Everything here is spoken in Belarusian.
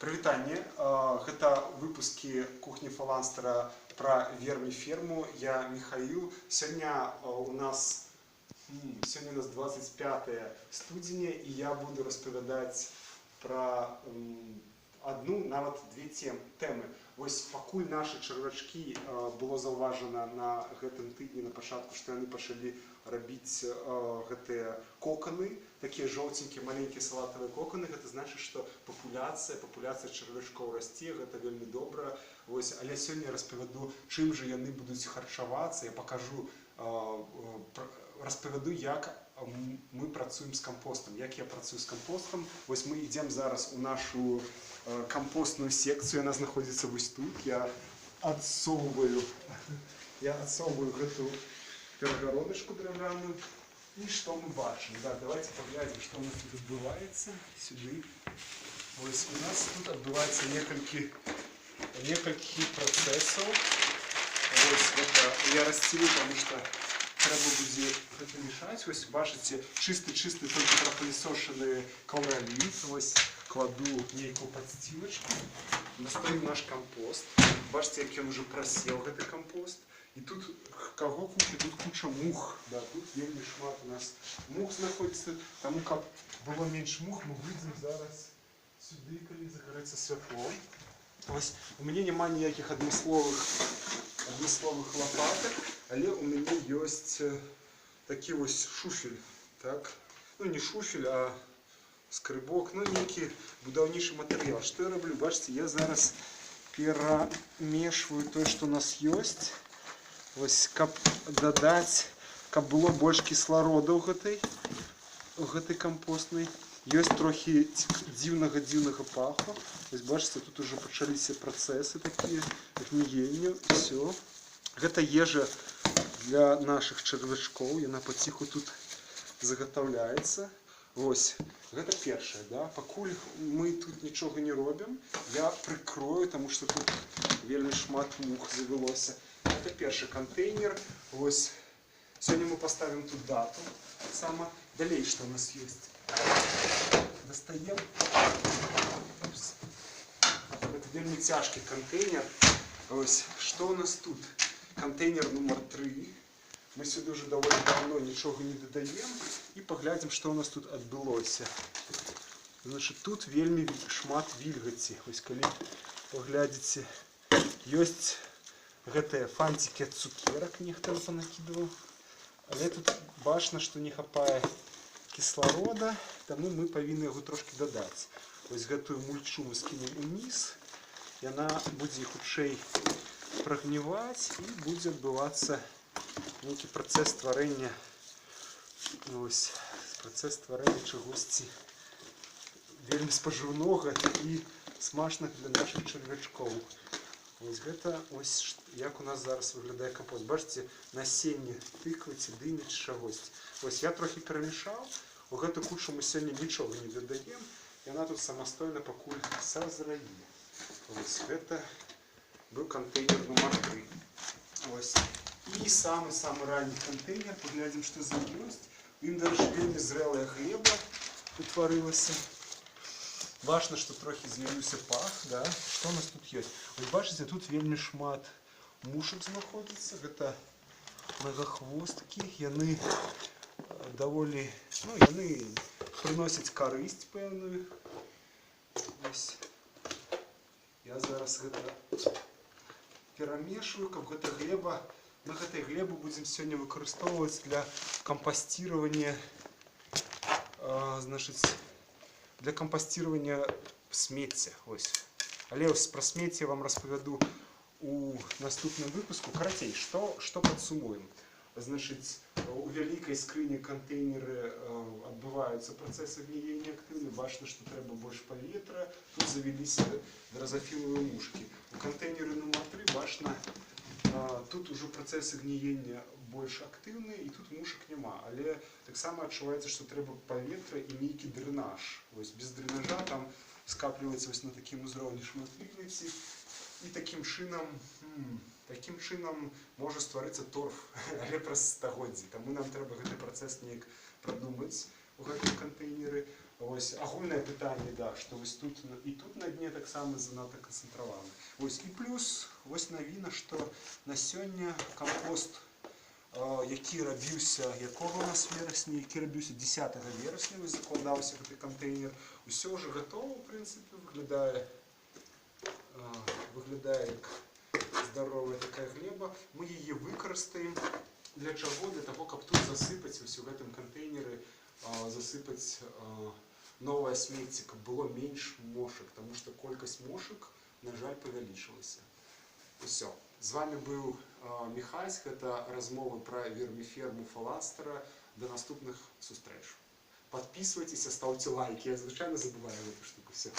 Прывітанне. Гэта выпускі «Кухні Фаланстера» пра верміферму. Я Михаил. Сёння у нас 25 студзеня, і я буду распавядаць пра адну, нават две тэмы. Вось пакуль нашы чарвячкі, было заўважана на гэтым тыдні на пачатку, што яны пачалі рабіць гэтыя коканы, такія жоўценькія маленькія салатавыя коканы. Гэта значыць, што папуляцыя чарвячкоў расце, гэта вельмі добра. Вось, але сёння я распавяду, чым жа яны будуць харчавацца. Я пакажу, распавяду, як мы працуем з кампостам, як я працую з кампостам. Вось мы ідзем зараз у нашу кампостную секцыю, яна знаходзіцца вось тут. Я адсоўваю гэту перагародачку драўляную. І што мы бачым? Да, давайте паглядзім, што у нас тут адбываецца. Сюды. Вось у нас тут адбываецца некалькі працэсаў. Вось гэта я расцелю, таму што трэба будзе гэта мешаць. Вось бачыце, чысты-чысты, толькі прапылесошаны каўралін. Вось кладу нейкую падсцілачку. Дастаю наш кампост. Бачыце, як ён ужо прасеў, гэты кампост. І тут каго куча? Тут куча мух. Да, тут вельмі шмат у нас мух знаходзіцца. Таму, каб было менш мух, мы выйдзем зараз сюды, калі загарэцца святло. Вось у мяне няма ніякіх адмысловых лопатак, але у мяне ёсць такі вось шуфель, так? Ну, не шуфель, а скрыбок, ну, нейкі будаўнічы матэрыял. Што я раблю? Бачыце, я зараз перамешваю тое, што у нас ёсць. Вось, каб дадаць, каб было больш кісларода ў гэтай кампостнай. Ёсць трохі дзіўнага паху. Вось бачыце, тут уже пачаліся працэсы такія гніення. Всё. Гэта ежа для нашых чарвячкоў, яна паціху тут загатаўляецца. Вось, гэта першае, да? Пакуль мы тут нічога не робім, я прыкрою, таму што тут вельмі шмат мух завялося. Гэта першы кантэйнер. Вось, сёння мы паставім тут дату таксама. Далей, што у нас ёсць? Дастаем. Упс. Гэта вельмі цяжкі кантэйнер. Вось, што у нас тут? Кантэйнер нумар 3. Мы сюды ўжо даволі даўно нічога не дадаем і паглядзім, што ў нас тут адбылося. Значит, тут вельмі шмат вільгаці. Вось калі паглядзіце, ёсць гэтыя фанцікі ад цукерак, нехта панакідваў. Але тут бачна, што не хапае кісларода, таму мы павінны яго трошкі дадаць. Вось гэтую мульчу мы скінем уніз, яна будзе хутчэй прагніваць, і будзе адбывацца нейкі працэс стварэння, ось, працэс стварэння чагосьці вельмі спажыўнога і смачнага для нашых чарвячкоў. Вось гэта ось як у нас зараз выглядае кампост. Бачыце, насенне тыквы ці дыні ці чагосьці. Вось я трохі перамяшаў. У гэту кучу мы сёння нічога не дадаем. Яна тут самастойна пакуль сазрае. Вось гэта быў кантэйнер нумар 3. Вось. І самы-самы ранні кантэйнер, паглядзім, што за ёсць. У ім, дарэчы, вельмі зрэлая глеба утварылася. Бачна, што трохі змяніўся пах, да? Што у нас тут ёсць? Вось бачыце, тут вельмі шмат мушак знаходзіцца. Гэта нагахвосткі, яны даволі, ну, яны прыносяць карысць пэўную. Вось. Я зараз гэта перамешваю, каб гэта глеба, мы гэтай глебу будзем сёння выкарыстоўваць для кампасціравання, значыць, для кампасціравання смецця. Ось. Але ось пра смецце я вам распавяду у наступным выпуску. Карацей, што падсумуем? Значыць, у вялікай скрыні кантэйнеры адбываюцца працэсы гніення актыўны, бачна, што трэба больш паветра, тут завяліся дразафілавыя мушкі. У кантэйнеры нумар 3 бачна, тут ужо працэсы гніення больш актыўныя, і тут мушак няма, але таксама адчуваецца, што трэба паветра і нейкі дрэнаж. Вось без дрэнажа там скапліваецца вось на такім узроўні шмат вільгаці, і такім чынам можа стварыцца торф, але праз стагоддзі. Таму нам трэба гэты працэс неяк прадумаць. у гэтым кантэйнеры. Вось агульнае пытанне, да, што вось тут і тут на дне таксама занадта канцэнтравана. Вось, і плюс вось навіна, што на сёння кампост, які рабіўся, якога у нас верасня, які рабіўся 10 верасня, вось закладаўся гэты кантэйнер, усё ўжо гатова, у прынцыпе, выглядае як здаровая такая глеба. Мы яе выкарыстаем для чаго? Для таго, каб тут засыпаць вось у гэтым кантэйнеры, засыпаць новае смецце, каб было менш мошак, таму што колькасць мошак, на жаль, павялічылася. Усё. З вами быў Міхась, гэта размовы пра верміферму Фаланстера. Да наступных сустрэч. Подписывайтесь, ставьте лайки. Я звычайна забываю гэту штуку. Всё.